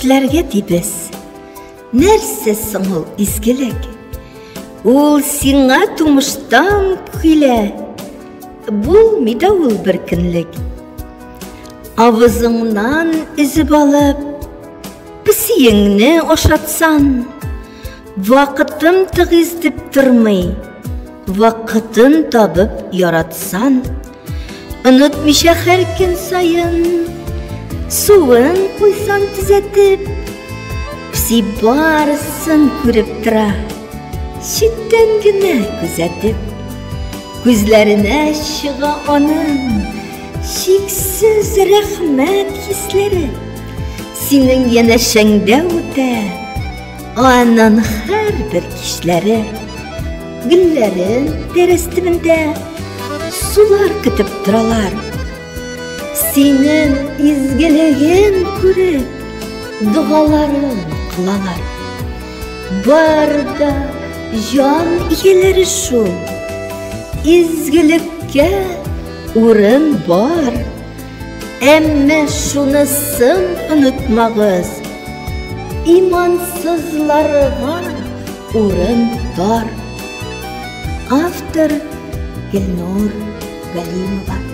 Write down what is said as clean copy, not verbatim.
Кешеләргә дибез. Нәрсә соң ул изгелек? Ул сиңа тумыштан килә. Булмый да ул бер көнлек. Авызыңнан өзеп алып, песиеңне ашатсан, вакытым тыгыз дип тормый, вакытын табып яратсан, онытмыйча һәр көн саен суын куйсан төзәтеп, песи барысын күреп тора, читтән генә күзәтеп. Күзләренә чыга аның чиксез рәхмәт хисләре. Синең янәшәңдә үтә аның һәрбер кичләре. Гөлләрен тәрәз төбендә сулар көтеп торалар. Синең изгелеген күреп, догаларын кылалар. Бар да җан ияләре шул. Изгелеккә урын бар. Әмма шунысын онытмагыз. Имансызларга урын тар. Автор Гөлнур Галимова.